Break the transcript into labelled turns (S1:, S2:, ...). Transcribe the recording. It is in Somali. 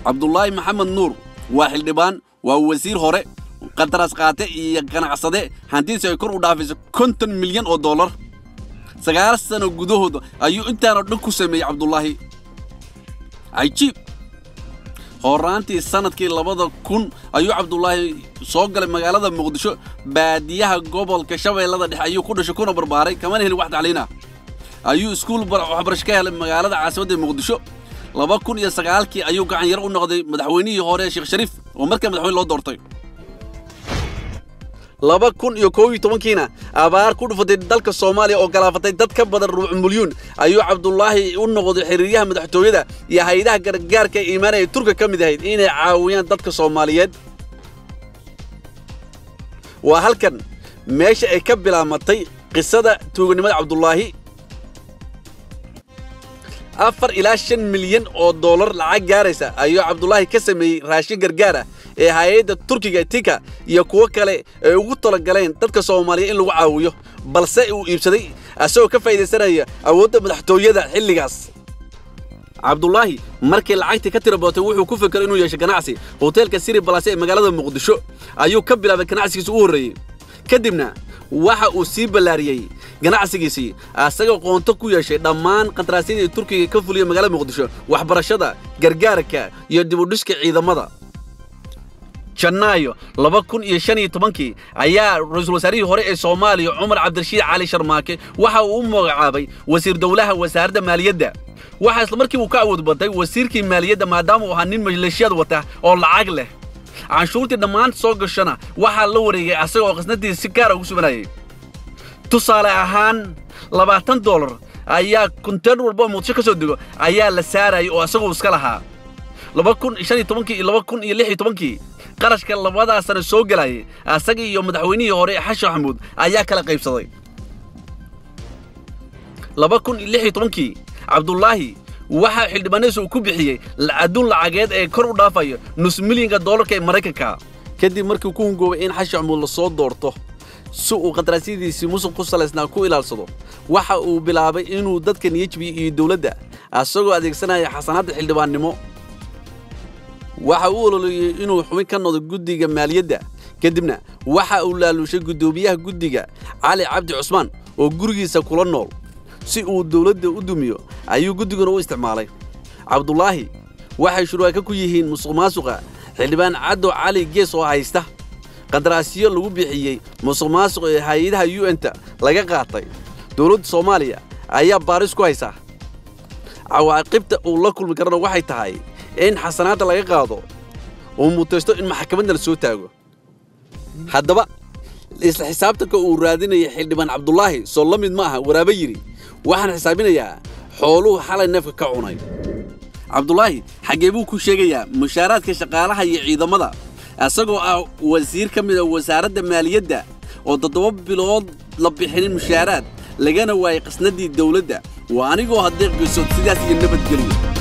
S1: Cabdulaahi Maxamed Nuur waa xildhibaan, waa wasiir hore, qandaraas qaate iyo ganacsade hantidiisu ay kor u dhaafayso $50 milyan. 9 sano gudahooda ayuu intaanoo dhan ku sameeyey Cabdulaahi. Cajiib! Horaantii sannadkii 2000 ayuu Cabdulaahi soo galay magaalada Muqdisho. Baadiyaha gobolka Shabeellada Dhexe ayuu ku dhashay kuna barbaaray, kamana helin wax tacliin ah. Ayuu iskuul waxbarasho ka helay magaalada caasimadda Muqdisho. 2009-kii ayuu gacan yar u noqday madaxweynihii hore, Sheekh Shariif, oo markaa madaxweyne loo doortay. 2011-kiina abaar ku dhufatay dalka Soomaaliya oo galaafatay dad ka badan rubuc milyuun ayuu Cabdulaahi u noqday xiriiryaha madaxtooyada iyo hay-adaha gargaarka ee imaanaya Turka ka mid ahayd inay caawiyaan dadka Soomaaliyeed. Waa halkan meesha ay ka bilaamatay qisada tuuganimada Cabdulaahi. $4 ilaa 5 milyan lacag gaaraysa ayuu Cabdulaahi ka sameeyey raashin gargaar ah ee hay-adda Turkiga Tika iyo kuwo kale ay ugu talagaleen dadka Soomaaliya in lagu caawiyo, balse uu iibsaday asagoo ka faa'iidaysanaya awoodda madaxtooyada xilligaas. Cabdulaahi markii lacagtii ka tira badatay, wuxuu ku fekeray inuu yeesho ganacsi. Hoteelka City Palace ee magaalada Muqdisho ayuu ka bilaabay ganacsigiisa u horreeyey. Kadibna waxa uu sii ballaariyey ganacsigiisii, asagoo qoonto ku yeeshay dhammaan qandaraasyadii Turkiga ka fuliyey magaalada Muqdisho, waxbarashada, gargaarka iyo dib u dhiska ciidamada. Janaayo 2015-kii ayaa ra-iisul wasaarihii hore ee Soomaaliya, Cumar Cabdirashiid Cali Sharmaake, waxa uu u magacaabay wasiir dowlaha wasaaradda maaliyadda. Waxaa isla markii uu ka awood batay wasiirkii maaliyadda, maadaama uu ahaa nin maleeshiyaad wata oo lacag leh. Canshuurtii dhammaan soo gashana waxaa la wareegay asaga oo qasnadiisa si gaara ugu subanayay. Tusaale ahaan, $20 ayaa konteenar walba oo Muqdisho ka soo dego ayaa la saarayay oo asagoo iska lahaa. 2015-kii iyo 2016-kii qarashka labadaas sano soo gelayay asaga iyo madaxweynihii hore, Xashan Maxamuud, ayaa kala qaybsaday. 2016-kii Cabdulaahi waxaa xildhibaanadiisa uu ku bixiyey adduun lacageed ee kor u dhaafayo nus milyanka doolarka ee Maraykanka, kadib markii ku hungoobay in Xashan Maxamuud lasoo doorto si uu qandaraasyadiisii musuq ku salaysnaa ku ilaalsado. Waxa uu bilaabay inuu dadka niyajbiyo iyo dowladda, asagoo adeegsanaya xasanaadda xildhibaannimo. Waxa uu ololeeyey inuu xubin ka noqdo guddiga maaliyadda. Kadibna waxa uu laaluushay guddoomiyaha guddiga, Cali Cabdi Cusmaan, oo gurigiisa kula nool. Si uu dowladda u dumiyo ayuu guddiguna u isticmaalay. Cabdulaahi waxay shurwaaka ku yihiin musuq maasuqa xildhibaan Caddo Cali Gees oo haysta qandaraasyo lagu bixiyey musuq maasuq ee hay-adaha UN-ta laga qaatay. Dowladda Soomaaliya ayaa baaris ku haysa. Cawaaqibta uu la kulmi karana waxay tahay in xasanaadda laga qaado, uu mutaysto in maxkamadna la soo taago. Haddaba isla xisaabtanka uu raadinaya xildhibaan Cabdulaahi soo la mid ma aha waraabe yidhi waxaan xisaabinayaa xooluhu xalay neefka ka cunay? Cabdulaahi xaggee buu ku sheegayaa mushaaraadka shaqaalaha iyo ciidamada, isagoo ah wasiir ka mid a wasaaradda maaliyadda oo 7 bilood la bixinin mushaaraad, lagana waayay qasnadii dowladda? Waa anigoo hadeeq Gesood, sidaas iyo nabadgelyo.